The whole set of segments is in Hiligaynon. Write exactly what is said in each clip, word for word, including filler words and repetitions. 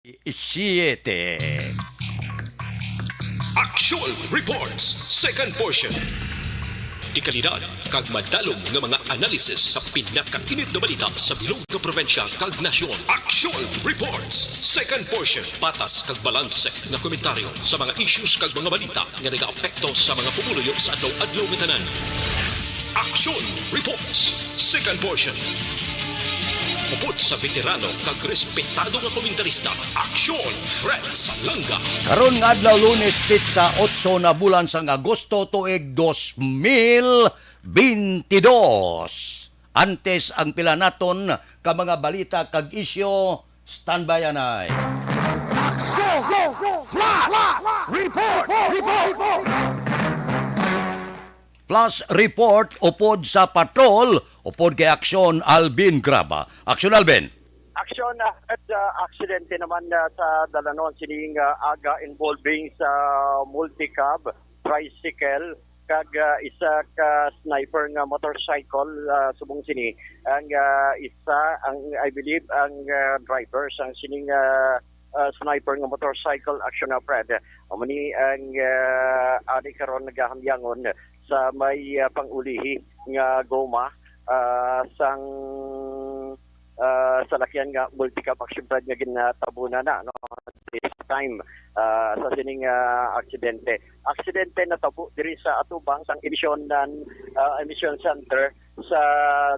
Siete. Action Reports, second portion. Dekalidad kag madalom nga mga analisis sa pinakainit nga balita sa bilog nga probinsya kag nasyon. Action Reports, second portion. Patas kag balanse nga komentaryo sa mga issues kag mga balita nga nagaapekto sa mga pumuluyo sa adlaw-adlaw nga tanan. Action Reports, second portion. Upod sa veterano kag respetado nga komentarista, Action Fred Salanga. Karon nga adlaw, Lunes, petsa otso na bulan sang Agosto, tuig dos mil bentidós. Antes ang pila naton ka mga balita kag isyu, standby anay. Action! Flash! Report! Report! Flash report upod sa patrol, upod kay Aksyon Alvin Graba. Aksyon Alvin. Aksyon, ah, at, ah, aksidente naman, ah, sa dalanon sining, ah, aga involving sa multicab, tricycle, kag, ah, isa ka sniper nga motorcycle, ah, subong sini. Ang, ah, isa, ang, I believe, ang, ah, driver sang sining, ah, ah, sniper nga motorcycle, Aksyon, ah, Fred. Amo ni ang, ah, ari karon nagahamyangon sa may, ah, pangulihi nga goma, ah, sang, ah, salakyan nga multicab, Aksyon, Fred, nga ginatabo na, no, this time, ah, sa sining, ah, aksidente. Aksidente natabo diri sa atubang sang emisyon, ah, emission center sa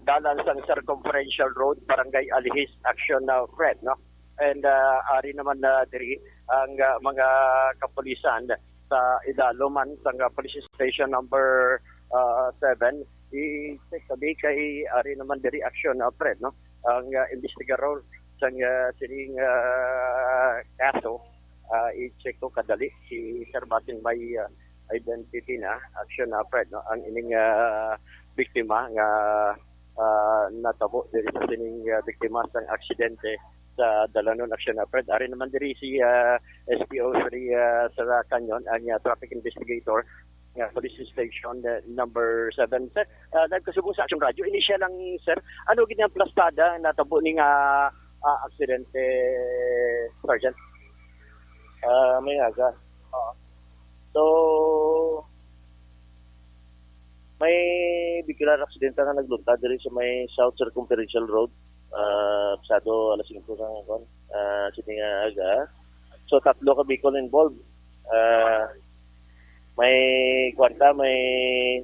dalan sang Circumferential Road, Barangay Alihis, Aksyon, ah, Fred, no? And, ah, ari naman na diri ang, ah, mga kapulisan sa idalom man sang, ah, Police Station number, ah, seven. I-check tabi kay ari naman diri, Aksyon, ah, Fred, no? Ang, ah, investigador sang, ah, sining, ah, kaso, ah, i-check ko kadali si Sir Bating may, ah, identity na, Aksyon, ah, Fred, no? Ang ining, ah, biktima nga, ah, natabo diri sa sining, ah, biktima sang aksidente sa dalanon, Aksyon, ah, Fred. Ari naman diri si, ah, S P O three, ah, sa Canyon, ang, ah, traffic investigator nga police station, ah, number seven. Sir, ah, nagkasubo sa Action Radio. Ini siya lang, sir. Ano gid ang plastada natabo ni nga, ah, aksidente, Sergeant? Ah, may aga. Oo. So, may bigla nga aksidente nga naglunta diri sa may South Circumferential Road, ah, pasado alas singko sang, kuwan, ah, sini nga aga. So, tatlo ka vehicle involved. Ah, may, kuwan ta, may,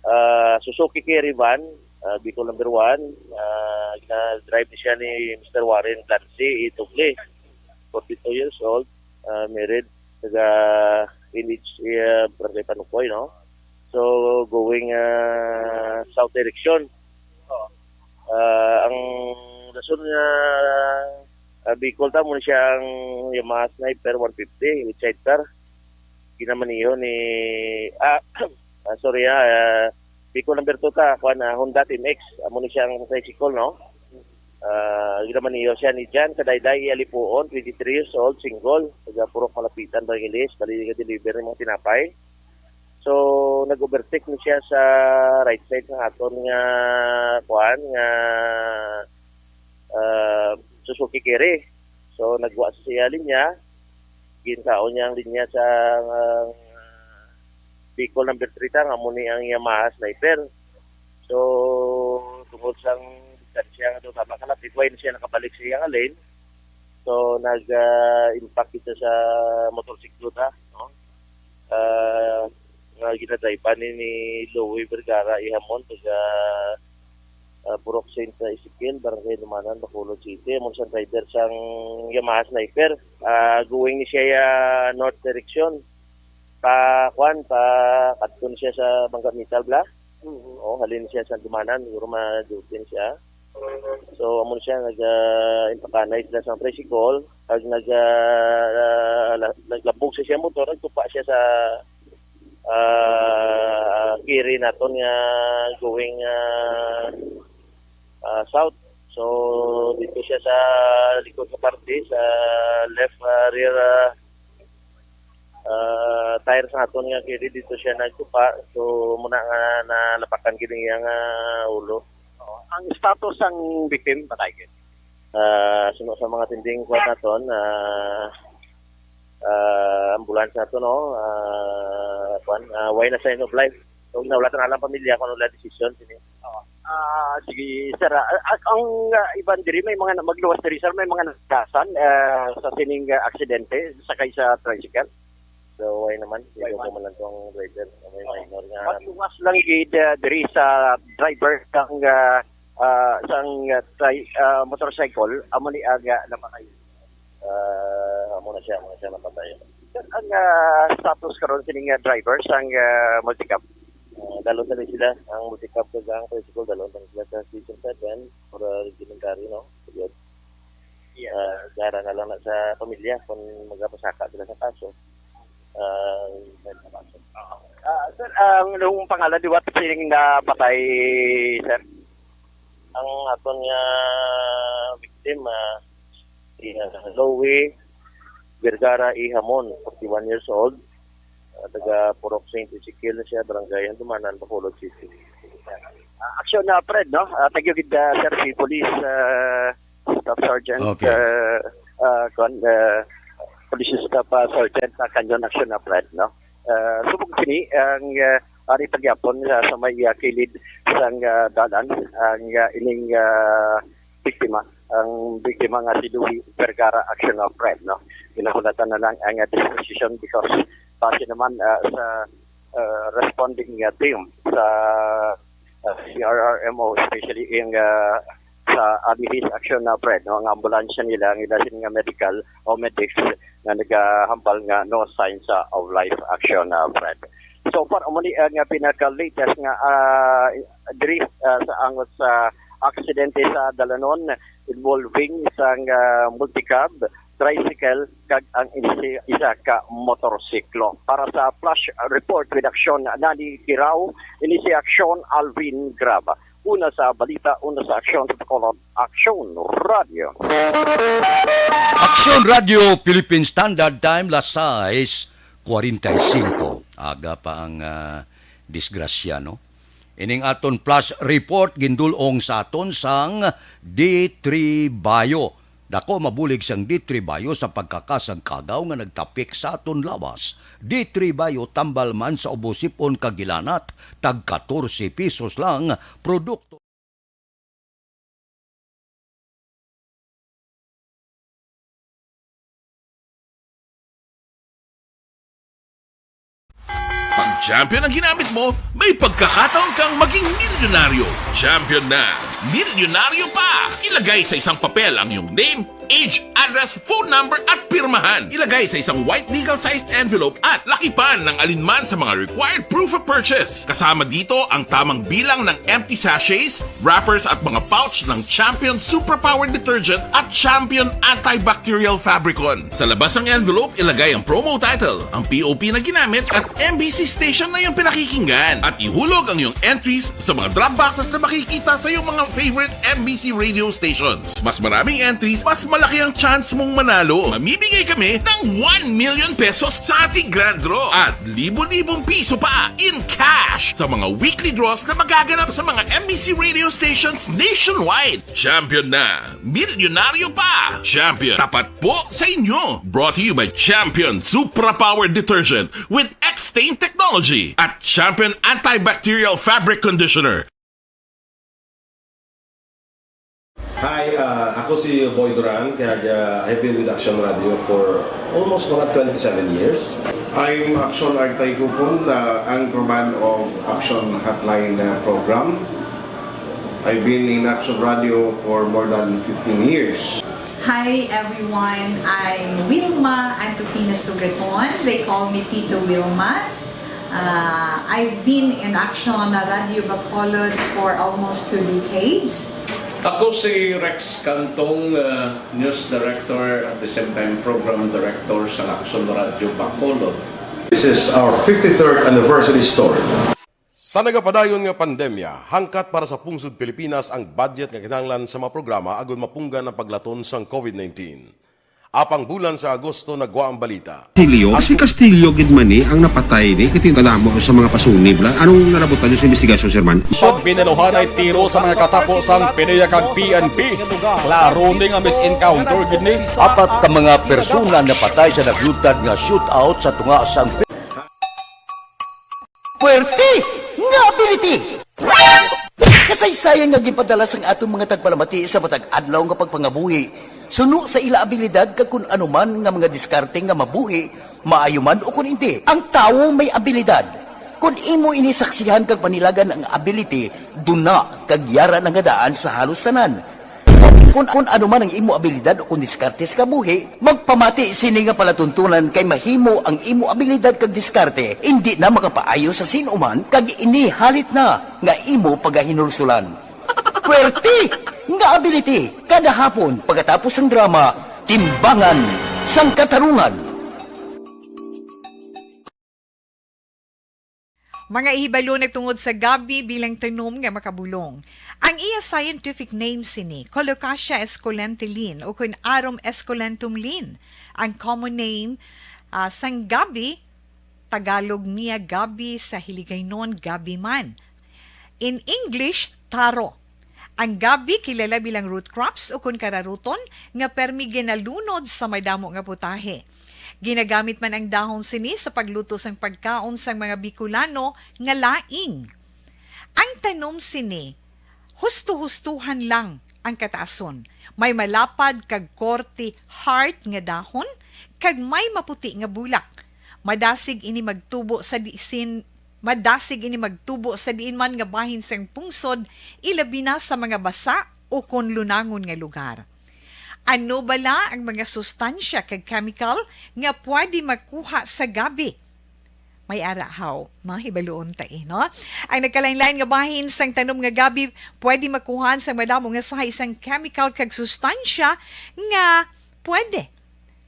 ah, Suzuki Carry van, ah, vehicle number one, ah, gina-drive ni siya ni Mister Warren Clancy Itugli, forty-two years old, ah, married, taga N H A, ah, Barangay Panukoy, no? So, going, ah, south direction. Ah, ang rason nga, ah, vehicle ta, mo ni siya ang Yamaha Sniper one fifty with sidecar. Ginamaniho ni, ah, ah, sorry, ah, ah, vehicle number two ta, kuwan, ah, Honda T M X. Amo ni siya ang tricycle, no? Ah, ginamaniho siya ni Jan Kadayday Alipuon, twenty-three years old, single, taga Purok Malapitan, Barangay Liz, bali ga-deliver ng mga tinapay. So, nag-overtake ni siya sa right side ng aton nga, kuan, nga, ah, Suzuki Carry. So, nagwa sa siya linya, ginkaon niya ang linya sa, ah, vehicle number three ta, nga amo ni ang Yamaha Sniper. So, tungod sang distansya nga daw tama kalapit, wala na siya nakabalik sa iyang lane. So, nag, ah, impact ito sa motorsiklo ta, no? Ah, nga ginadrivean ni, ni Louie Vergara Ihamon, taga, ah, Purok Saint Ezekiel, Barangay Lumanan, Bacolod City. Amo sa driver sang Yamaha Sniper. Ah, going ni siya, ah, north direction. Pa, kuan, pa, kadto na siya sa Bangga Metal, bla? Mhm. O, halin siya sa Dumanan, siguro ma-duty na siya. So, amo na siya, nag, ah, impakanay sila sa tricycle, kag nag, ah, la-, naglabog sa siya motor, nagtupa siya sa, ah, kiri naton nga going, ah, ah, south. So, dito siya sa likod nga parte, sa left, ah, rear, ah, ah, tire sa aton nga kiri, dito siya nagtupa. So, muna nga nalapakan gid ang iyang, ah, ulo. Oo. Ang status sang victim, patay gid? Ah, suno sa mga tinding kuwan naton, ah, ah, ambulansya to, no? Ah, kuwan, ah, way na sa end of life. So, ginahulatan na lang pamilya kung ano lang desisyon sini. Oo. Ah, sige, sir. Ah, ah, ang, ah, iban diri, may mga na-, magluwas diri, sir, may mga nagasan, ah, sa sining, ah, aksidente, sakay sa tricycle? So, way naman, Way sino man. Ko man lang tong driver, may minor nga. Magluwas lang gid, ah, diri sa driver sang, ah, ah, sang, ah, tri-, ah, motorcycle, amo ni ang, ah, napatay. Ah, amo na siya, amo na siya napatay. Sir, ang, ah, status karon sining, ah, driver sang, ah, multicab? Ah, dalon tani sila, ang multicab kag ang tricycle, dalon tani sila sa Station seven for, ah, rudimentary, no? Period. Yes. Ah, gara na lang na sa pamilya kung magapasaka sila sa kaso. Ah, sa kaso. Ah, sir, ang anong pangalan liwat sining napatay, sir? Ang aton nga victim, ah, si, ah, Louie Vergara Ihamon, forty-one years old. Ah, taga Purok Saint Ezekiel na siya, Barangay Handumanan, Bacolod City. Ah, action na, Fred, no? Ah, thank you, gid, ah, sir, si Police, ah, Staff Sergeant, Okay. ah, ah, kuwan, ah, Police Staff, ah, Sergeant, ah, Canyon Action na, Fred, no? Ah, subong sini, ang, ah, ari pagyapon, ah, sa may, ah, kilid sang, ah, dalan, ang, ah, ining, ah, biktima, ang biktima nga si Louie Vergara, action of crime, no? Ginahulatan na lang ang, ah, disposition because base naman, ah, sa, ah, responding, ah, team sa, ah, C R R M O, especially yung, ah, sa A D Ps action na, Fred, no? Ang ambulansya nila, ang ila sini nga medical o medics na nagahambal nga no signs, ah, of life action na, Fred. So far, amo ni ang, ah, pinaka-latest nga, ah, diri, ah, sa angot sa aksidente sa dalanon involving isang, ah, multicab, tricycle, kag ang isi-, isa ka motorsiklo. Para sa flash report with action, Nani Kirao, ini si Action Alvin Grab. Una sa balita, una sa aksyon sa Bacolod, Aksyon Radio. Aksyon Radio Philippine Standard Time, las sais cuarenta y cinco. Aga pa ang, ah, disgrasya, no? Ining aton flash report gindul-ong sa aton sang D three Bayo. Dako mabulig sang D three Bayo sa pagkakasang kagaw nga nagtapik sa aton lawas. D three Bayo tambal man sa ubos sipon kag gilanat, tag katorse pesos lang produkto. Pag champion ang ginamit mo, may pagkakataon kang maging milyonaryo. Champion na, milyonaryo pa! Ilagay sa isang papel ang iyong name, age, address, phone number, at pirmahan. Ilagay sa isang white legal-sized envelope at lakipan ng alinman sa mga required proof of purchase. Kasama dito ang tamang bilang ng empty sachets, wrappers, at mga pouch ng Champion Superpower Detergent at Champion Antibacterial Fabricon. Sa labas ng envelope, ilagay ang promo title, ang P O P na ginamit, at M B C station na iyong pinakikinggan. At ihulog ang iyong entries sa mga drop boxes na makikita sa iyong mga favorite M B C radio stations. Mas maraming entries, mas malaki ang chance mong manalo. Mamimigay kami ng one million pesos sa ating grand draw at libo-libong piso pa in cash sa mga weekly draws na magaganap sa mga M B C radio stations nationwide. Champion na! Milyonaryo pa! Champion, tapat po sa inyo! Brought to you by Champion Supra Power Detergent with X-Stain Technology at Champion Antibacterial Fabric Conditioner. Hi, uh, ako si Boy Duran, kag, uh, I've been with Action Radio for almost mga twenty-seven years. I'm Action Artay Kupon, uh, anchorman of Action Hotline, uh, program. I've been in Action Radio for more than fifteen years. Hi everyone, I'm Wilma Antupina Sugaton. They call me Tito Wilma. Uh, I've been in Action Radio Bacolod for almost two decades. Ako si Rex Cantong, uh, News Director, at the same time Program Director sa Action Radio Bacolod. This is our fifty-third anniversary story. Sa nagapadayon nga pandemya, hangkat para sa pungsod Pilipinas ang budget nga kinahanglan sa mga programa agud mapunggan ang paglaton sang COVID nineteen. Apang bulan sa Agosto nagwa ang balita. Castillo? Si Castillo gid man ni ang napatay ni, kay kadamo sa mga pasunib la. Anong nalabutan niyo sa investigasyon, sir man? Pagbinaluhanay tiro sa mga katapo sang PDEA kag P N P. Klaro ni nga mis-encounter gid ni. Apat ka mga persona napatay sa naglutad nga shootout sa tunga sang Puwerte nga ability! Kasaysayan nga ginpadala sang aton mga tagpalamati sa matag adlaw nga pagpangabuhi, suno sa ila abilidad kag kun ano man nga mga diskarte nga mabuhi, maayo man o kun indi. Ang tawo may abilidad. Kun imo ini saksihan kag panilagan ang ability, duna kag yara na nga daan sa halos tanan. Kun, kun ano man ang imo abilidad o kun diskarte sa kabuhi, magpamati sini nga palatuntunan, kay mahimo ang imo abilidad kag diskarte indi na makapaayo sa sin-o man, kag ini halit na nga imo pagahinulsulan. Puwerte nga ability, kada hapon pagkatapos sang drama, Timbangan sang Katarungan. Mga ihibalo nagtungod sa gabi bilang tanom nga makabulong. Ang iya scientific name sini, Colocasia esculenta Linn, o kun Arum esculentum Linn. Ang common name, ah, sang gabi, Tagalog niya gabi, sa Hiligaynon gabi man. In English, taro. Ang gabi kilala bilang root crops o kun kararuton nga permi ginalunod sa madamo nga putahe. Ginagamit man ang dahon sini sa pagluto sang pagkaon sang mga Bicolano nga laing. Ang tanom sini, husto-hustohan lang ang kataason. May malapad kag korte heart nga dahon, kag may maputi nga bulak. Madasig ini magtubo sa disin, madasig ini magtubo sa diin man nga bahin sang pungsod, ilabi na sa mga basa o kon lunangon nga lugar. Ano bala ang mga sustansya kag chemical nga pwede makuha sa gabi? May ara haw, no? Hibaluon ta, eh, no? Ang nagkalain-lain nga bahin sang tanom nga gabi pwede makuhaan sang madamo nga sahi sang chemical kag sustansya nga pwede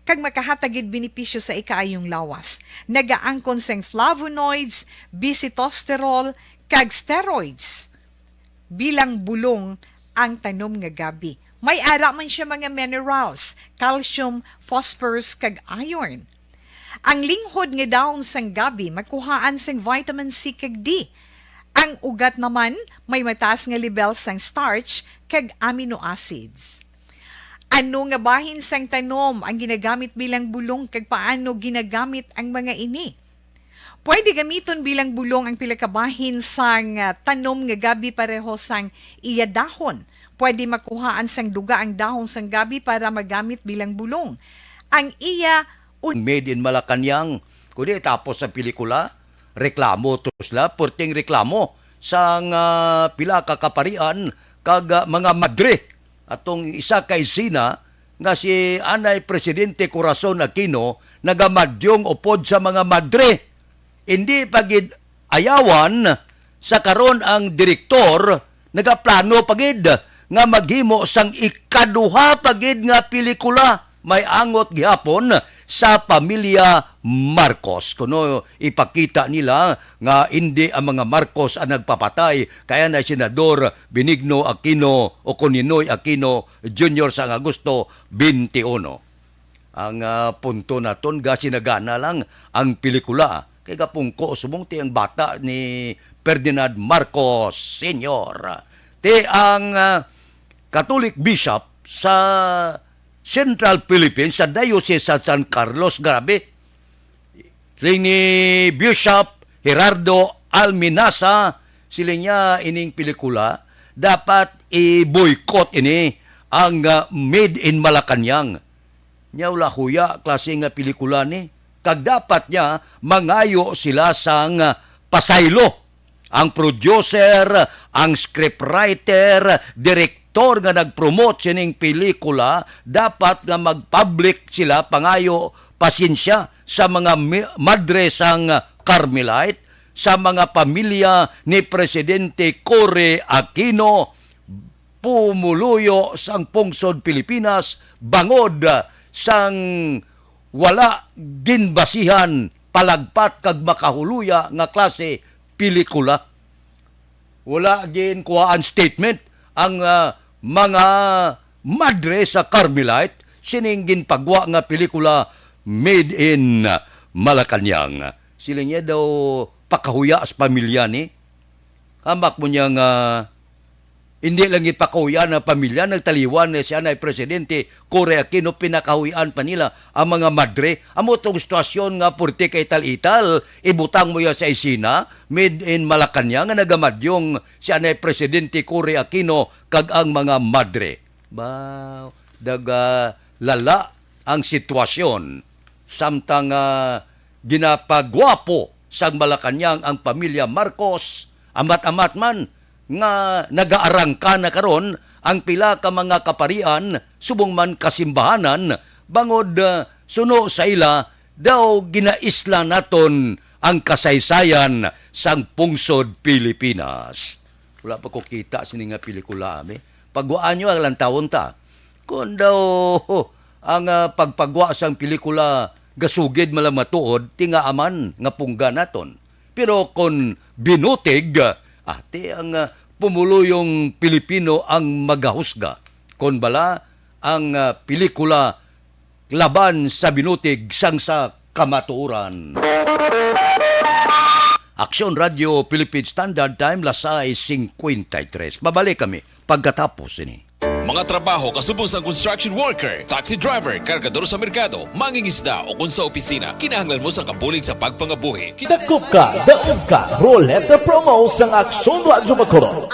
kag makahatag gid benepisyo sa ikaayong lawas. Nagaangkon sang flavonoids, bisitosterol, kag steroids bilang bulong ang tanom nga gabi. May ara man siya mga minerals, calcium, phosphorus, kag iron. Ang linghod nga dahon sang gabi makuhaan sang vitamin C kag D. Ang ugat naman may mataas nga lebel sang starch kag amino acids. Ano nga bahin sang tanom ang ginagamit bilang bulong, kag paano ginagamit ang mga ini? Pwede gamiton bilang bulong ang pila ka bahin sang, ah, tanom nga gabi pareho sang iya dahon. Pwede makuhaan sang duga ang dahon sang gabi para magamit bilang bulong. Ang iya un- Made in Malacañang. Kundi tapos sa pelikula, reklamo to sila, perting reklamo sang, ah, pila ka kaparian kag, ah, mga madre. Atong isa ka esena nga si anay Presidente Corazon Aquino nagamadyong upod sa mga madre. Indi pa gid ayawan sa karon ang direktor, nagaplano pa gid nga maghimo sang ikaduha pa gid nga pelikula. May angot gihapon sa pamilya Marcos. Kuno ipakita nila nga indi ang mga Marcos ang nagpapatay, kaya na Senador Benigno Aquino o kon Ninoy Aquino Junior sang Agosto twenty-one. Ang, ah, punto naton, gasinagana lang ang pelikula. Kay gapungko subong ti ang bata ni Ferdinand Marcos Senior. Ti ang, ah, Catholic Bishop sa Central Philippines, sa Diocese sa San Carlos, grabe. Siling ni Bishop Gerardo Alminaza, siling niya, ining pelikula dapat i-boycott ini ang, ah, Made in Malacañang. Nya wala huya klase nga pelikula ni. Kag dapat niya mangayo sila sang, ah, pasaylo. Ang producer, ang scriptwriter, direktor nga nag-promote sining pelikula, dapat nga mag-public sila pangayo pasensya sa mga mi-, madre sang Carmelite, sa mga pamilya ni Presidente Cory Aquino, pumuluyo sang pungsod Pilipinas, bangod sang wala ginbasihan, palagpat kag makahuluya nga klase pelikula. Wala ginkuhaan statement ang, ah, mga madre sa Carmelite, sining ginpagwa nga pelikula Made in Malacañang. Sila niya daw pakahuya sa pamilya ni. Hamak mo niya nga hindi lang ipakahuyan ang pamilya, nagtaliwan na siya na Presidente Cory Aquino, pinakahuyan pa nila ang mga madre. Amo tong sitwasyon nga purti kay tal-ital, ibutang mo ya sa isina, made in Malacañang, nga nagamadyong siya na Presidente Cory Aquino kag ang mga madre. Ba, daga lala ang sitwasyon. Samtang, ah, ginapagwapo sang Malacañang ang pamilya Marcos, amat-amat man nga nagaarangka na karon ang pila ka mga kaparian subong man kasimbahanan, bangod, ah, suno sa ila daw ginaisla naton ang kasaysayan sang pungsod Pilipinas. Wala pa ko kita sini nga pelikula, ami. Pagwaan nyo, ang lantawon ta. Kung daw ang, ah, pagpagwa sang pelikula gasugid malamatuod, tingaa man nga pungga naton. Pero kon binutig, ati ang, ah, pumuluyong Pilipino ang magahusga. Kon bala ang, ah, pelikula laban sa binutig sang sa kamatuoran. Aksyon Radyo Philippine Standard Time, las sais cincuenta y tres. Mabalik kami pagkatapos ini. Mga trabaho kasubong sang construction worker, taxi driver, kargador sa merkado, mangingisda, o kon sa opisina, kinahanglan mo sang kabulig sa pagpangabuhi. Dakop ka, daog ka, Roleta Promo sang Aksyon Radyo Bacolod.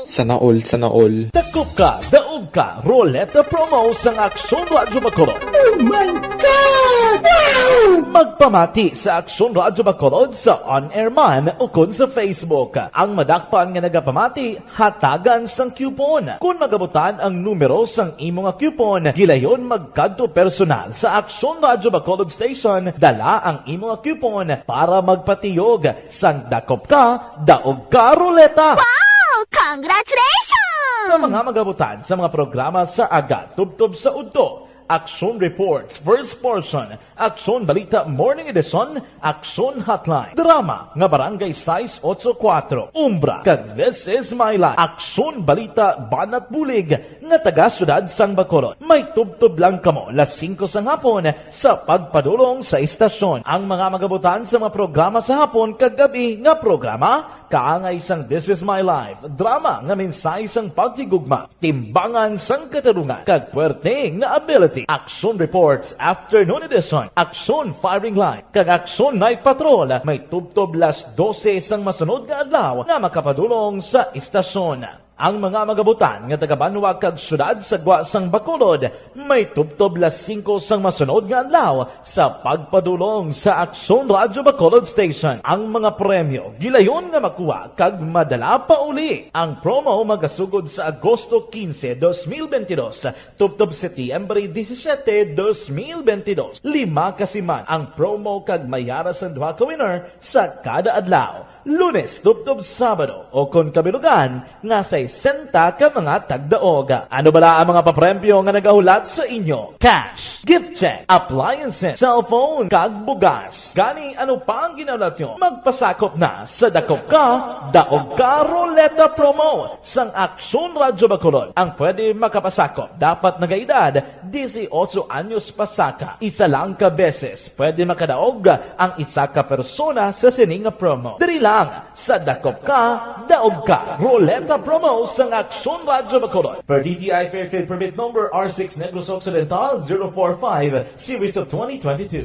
Sana all, sana all. Dakop ka, daog ka, Roleta Promo sang Aksyon Radyo Bacolod. Oh my God! Wow! Magpamati sa Aksyon Radyo Bacolod sa on-air man o kon sa Facebook. Ang madakpan nga nagapamati, hatagan sang coupon. Kon magabutan ang numero sang imo nga coupon, gilayon magkadto personal sa Aksyon Radyo Bacolod Station, dala ang imo nga coupon para magpatiyog sang Dakop Ka, Daog Ka Roleta! Wow! Congratulations! Sa mga magabutan sa mga programa sa aga tubtob sa udto, Aksyon Reports, First Portion, Aksyon Balita Morning Edition, Aksyon Hotline, drama nga Barangay sais ocho kuwatro, Umbra, kag This Is My Life, Aksyon Balita Banat Bulig nga taga Siyudad sang Bacolod. May tubtob lang kamo las singko sang hapon sa pagpadulong sa istasyon. Ang mga magabutan sa mga programa sa hapon kag gab-i nga programa, kaangay sang This Is My Life, drama nga mensahe sang paghigugma, timbangan sang katarungan, kag puwerte nga ability. Aksyon Reports, Afternoon Edition, Aksyon Firing Line, kag Aksyon Night Patrol may tubtob las dose sang masunod nga adlaw nga makapadulong sa istasyon. Ang mga magabutan nga taga-banwa kag siyudad sa gwa sang Bacolod may tubtob las singko sang masunod nga adlaw sa pagpadulong sa Aksyon Radyo Bacolod Station. Ang mga premyo gilayon nga makuha kag madala pauli. Ang promo magasugod sa Agosto quince, dos mil veintidós, tubtob Setyembre disisiete, dos mil veintidós. Lima ka siman ang promo kag may ara sang duha ka winner sa kada adlaw. Lunes tubtob Sabado, o kon kabilugan nga sesenta ka mga tagdaog. Ano bala ang mga papremyo nga nagahulat sa inyo? Cash, gift check, appliances, cellphone, kag bugas. Gani, ano pa ang ginahulat nyo? Magpasakop na sa Dakop Ka, Daog Ka Roleta Promo sang Aksyon Radyo Bacolod. Ang pwede makapasakop dapat nagaedad dieciocho anyos pasaka. Isa lang ka beses pwede makadaog ang isa ka persona sa sini nga promo. Diri lang sa Dakop Ka, Daog Ka Roleta Promo sang Aksyon Radyo Bacolod. Per D T I Fair Trade Permit Number R six Negros Occidental zero four five, Series of twenty twenty-two.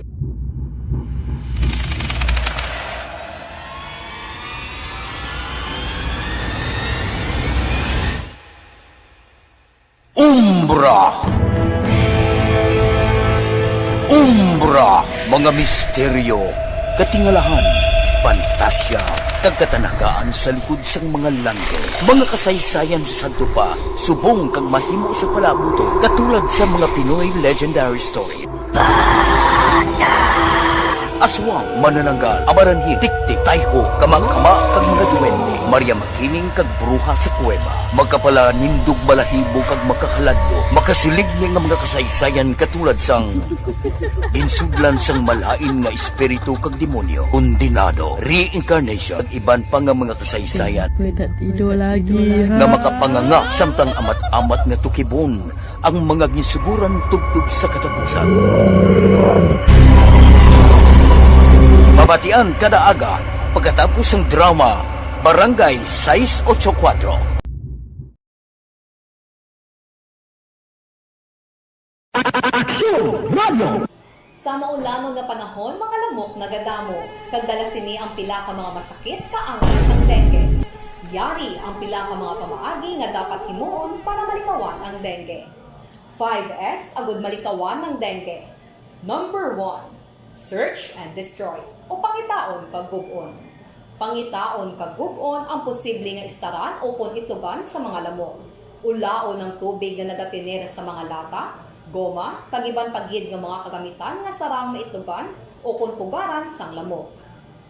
Umbra. Umbra, mga misteryo, katingalahan, pantasya, kag katanagaan sa likod sang mga langit. Mga kasaysayan sa sadto pa, subong kag mahimo sa palabuton, katulad sa mga Pinoy legendary story. Bata! Aswang, manananggal, amaranhi, tiktik, tayho, kamakama, kag mga duwende. Maria Makining kag bruha sa kuweba. Makapalanindog balahibo kag makahaladlo. Makasiligni nga mga kasaysayan katulad sang ginsudlan sang malain nga espiritu kag demonyo, kondenado, reincarnation, kag iban pa nga mga kasaysayan May tatido lagi, ha? Nga makapanganga samtang amat-amat nga tukibon ang mga ginsuguran tubtob sa katapusan. Mabatian kada aga pagkatapos sang drama Barangay sais ocho kuwatro. Aksyon! Radyo! Sa maulamon nga panahon, mga lamok nagadamo, kag dala sini ang pila ka mga masakit kaangay sang dengue. Yari ang pila ka mga pamaagi nga dapat himuon para malikawan ang dengue. Five S agud malikawan ang dengue. Number one, search and destroy, o pangitaon kag gub-on. Pangitaon kag gub-on ang posible nga istaran ukon itlogan sa mga lamok. Ulaon ang tubig nga nagatener sa mga lata, goma, kag iban pa gid nga mga kagamitan nga sarang maitlogan ukon pugaran sang lamok.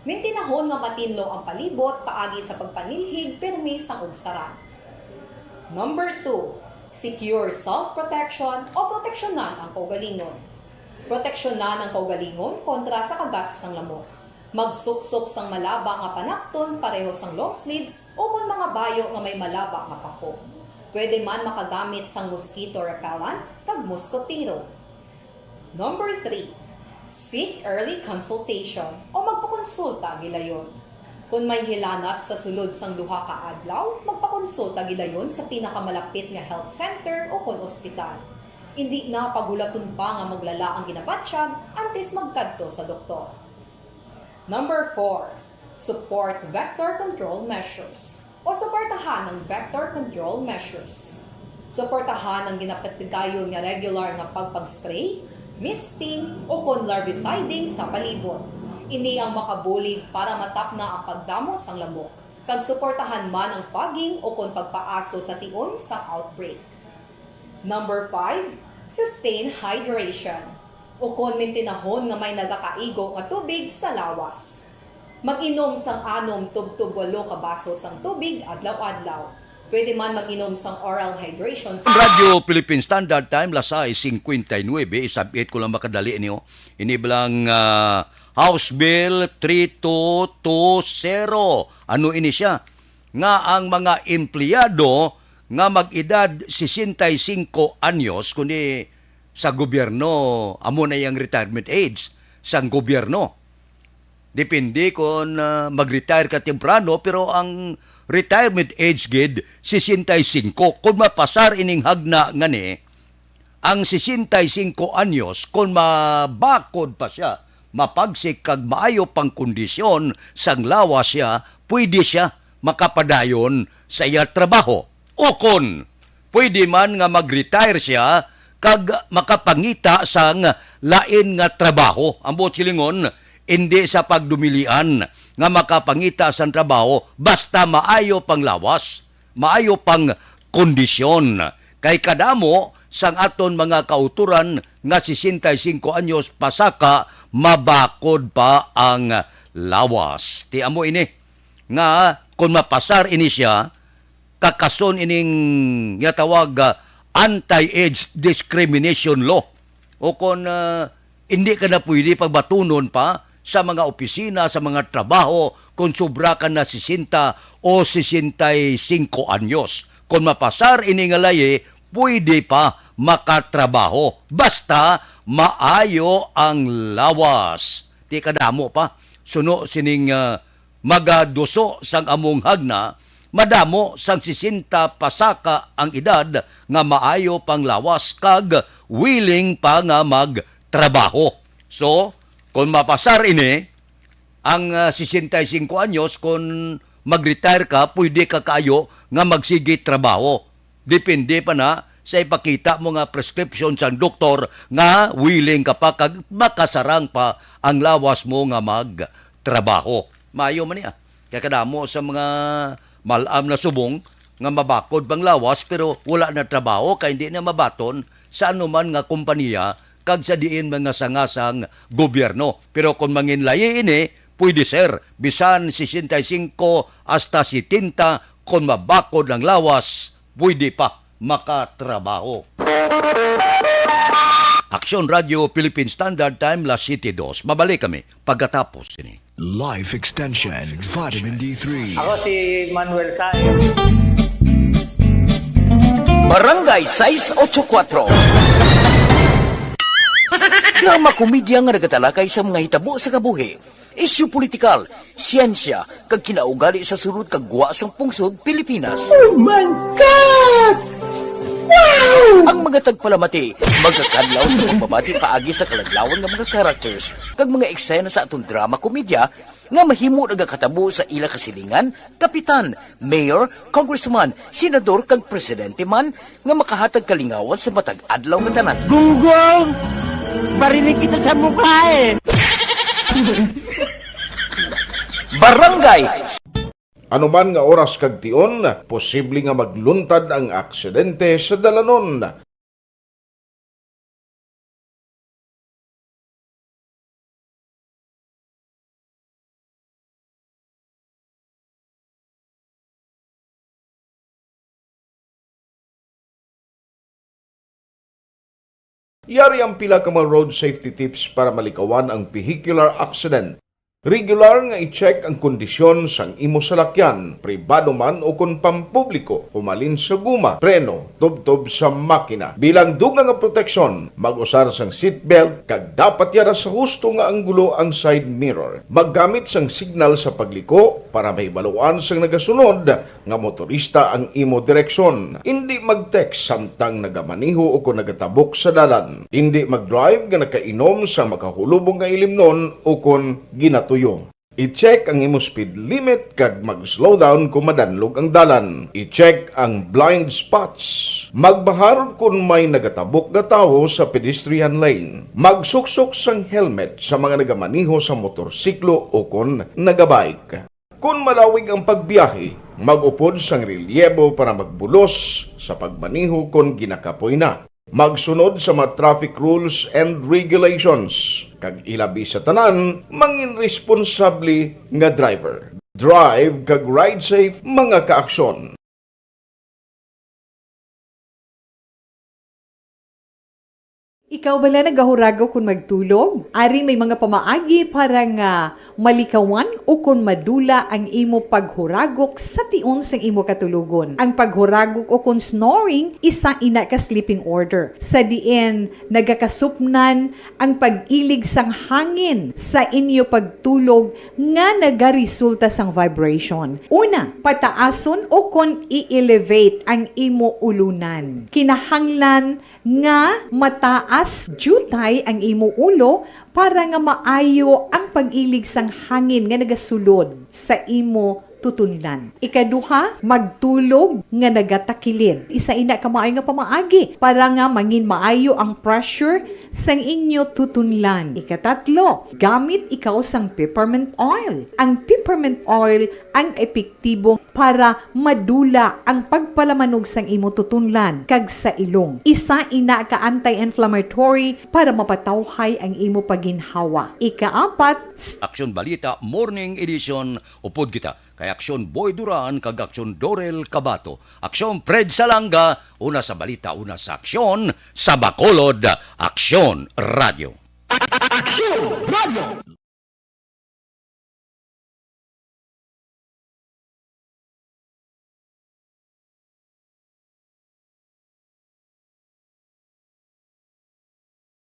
Mintinahon nga matinlo ang palibot paagi sa pagpanilhig pirmi sang ugsaran. Number two, secure self-protection o proteksyonan ang kaugalingon. Proteksyonan ang kaugalingon kontra sa kagat sang lamok. Magsuksok sang malaba nga panakton pareho sang long sleeves ukon mga bayo nga may malaba nga pako. Pwede man makagamit sang mosquito repellent kag muskotero. Number three, seek early consultation o magpakonsulta gilayon. Kon may hilanat sa sulod sang duha ka adlaw, magpakonsulta gilayon sa pinakamalapit nga health center ukon ospital. Indi na paghulaton pa nga maglala ang ginabatyag antes magkadto sa doktor. Number four, support vector control measures o suportahan ang vector control measures. Suportahan ang ginapatigayon nga regular nga pagpag-spray, misting, ukon larviciding sa palibot. Ini ang makabulig para matapna ang pagdamo sang lamok, kag suportahan man ang fogging ukon pagpaaso sa tion sang outbreak. Number five, sustain hydration, ukon mintinahon nga may nagakaigo nga tubig sa lawas. Mag-inom sang anom tubtob walo ka baso sang tubig adlaw-adlaw. Pwede man mag-inom sang oral hydration sa Radyo Philippine Standard Time, las sais cincuenta y nueve, isab-it ko lang makadali niyo. Ini bala ang, ah, House Bill three two two zero. Ano ini siya? Nga ang mga empleyado nga mag-edad sesenta y cinco anyos, kundi sa gobyerno, amo na ang retirement age sang gobyerno. Depende kon, ah, mag-retire ka temprano, pero ang retirement age gid, sesenta y cinco. Kon mapasar ining hagna nga ni, ang sesenta y cinco anyos, kon mabakod pa sia, mapagsik kag maayo pang kondisyon sang lawas siya, pwede sia makapadayon sa iya trabaho. Ukon, pwede man nga mag-retire sia kag makapangita sang lain nga trabaho. Ang buot silingon, indi sa pagdumilian nga makapangita sang trabaho basta maayo pang lawas, maayo pang kondisyon. Kay kadamo sang aton mga kautoran nga sesenta y cinco anyos pasaka, mabakod pa ang lawas. Ti amo ini nga kon mapasar ini siya, kakason ining ginatawag, ah, anti-age discrimination law. O kon, ah, hindi ka na pwede pagbatunon pa sa mga opisina, sa mga trabaho, kung sobra ka na sesenta o sesenta y cinco anyos. Kung mapasar ini nga layi, pwede pa makatrabaho. Basta maayo ang lawas. Ti kadamo pa. Suno sining, ah, magaduso sang among hagna, madamo sang sesenta pasaka ang edad nga maayo pang lawas kag willing pa nga magtrabaho. So, kung mapasar ini, ang, ah, sesenta y cinco anyos, kung mag-retire ka, pwede ka kaayo nga magsigi trabaho. Depende pa na sa ipakita mo nga prescription sang doktor nga willing ka pa kag makasarang pa ang lawas mo nga magtrabaho. Maayo man niya. Kay kadamo sa mga mal-am na subong nga mabakod pang lawas pero wala na trabaho kay hindi na mabaton sa anuman nga kompanya kag sa diin mga sanga sang gobyerno. Pero kon manginlayi ini, pwede, sir, bisan sesenta y cinco hasta setenta, kon mabakod ang lawas, pwede pa makatrabaho. Aksyon Radio Philippine Standard Time, las siete dos. Mabalik kami pagkatapos sini. Life Extension Vitamin D three. Ako si Manuel Saez. Barangay sais ocho kuatro. Drama komedya nga nagatalakay sa mga hitabo sa kabuhi, isyu politikal, siyensya, kag kinaugali sa sulod kag gwa sang pungsod Pilipinas. Oh my God! Wow! Ang mga tagpalamati magakadlaw sa pagbabati paagi sa kaladlawan nga mga characters kag mga eksena sa aton drama komedya nga mahimo nagakatabo sa ila kasilingan, kapitan, mayor, congressman, senador, kag presidente man, nga makahatag kalingawan sa matag adlaw nga tanan. Gunggong! Barinig kita sa mukha eh! Barangay Ano man nga oras kag tion, posible nga magluntad ang aksidente sa dalanon. Yari ang pila ka mga road safety tips para malikawan ang vehicular accident. Regular nga i-check ang kondisyon sang imo salakyan, pribado man o kon pampubliko, humalin sa guma, preno, tubtob sa makina. Bilang dugang nga proteksyon, mag-usar sang seatbelt kag dapat yara sa husto nga anggulo ang side mirror. Maggamit sang signal sa pagliko para mahibaluan sang nagasunod nga motorista ang imo direksyon. Indi mag-text samtang nagamaneho o kon nagatabok sa dalan. Indi mag-drive nga nakainom sa makahulubong nga ilimnon o kon ginatuyo. I-check ang imo speed limit kag mag-slow down kon madanlog ang dalan. I-check ang blind spots. Magbahar kon may nagatabok nga tawo sa pedestrian lane. Magsuksok sang helmet sa mga nagamaneho sa motorsiklo o kon nagabike. Kon malawig ang pagbiyahe, mag-upod sang relyebo para magbulos sa pagmaneho kon ginakapoy na. Magsunod sa mga traffic rules and regulations, kag ilabi sa tanan, mangin responsable nga driver. Drive kag ride safe, mga kaaksyon. Ikaw bala nagahuragok kon magtulog? Ari may mga pamaagi para nga malikawan ukon madula ang imo paghuragok sa tion sang imo katulogon. Ang paghuragok ukon snoring, isa ina ka sleeping order, sa diin nagakasupnan ang pag-ilig sang hangin sa inyo pagtulog nga nagaresulta sang vibration. Una, pataason ukon i-elevate ang imo ulunan. Kinahanglan nga mataas diutay ang imo ulo para nga maayo ang pag-ilig sang hangin nga nagasulod sa imo tutunlan. Ikaduha, magtulog nga nagatakilid. Isa ina ka maayo nga pamaagi para nga mangin maayo ang pressure sang inyo tutunlan. Ikatatlo, gamit ikaw sang peppermint oil. Ang peppermint oil ang epektibo para madula ang pagpalamanog sang imo tutunlan kag sa ilong. Isa ina ka anti-inflammatory para mapatawhay ang imo pagginhawa. Ikaapat, Aksyon Balita Morning Edition, upod kita kay Aksyon Boy Duran kag Aksyon Dorel Cabato. Aksyon Fred Salanga, una sa balita, una sa aksyon, sa Bacolod, Aksyon Radio. Aksyon Radio!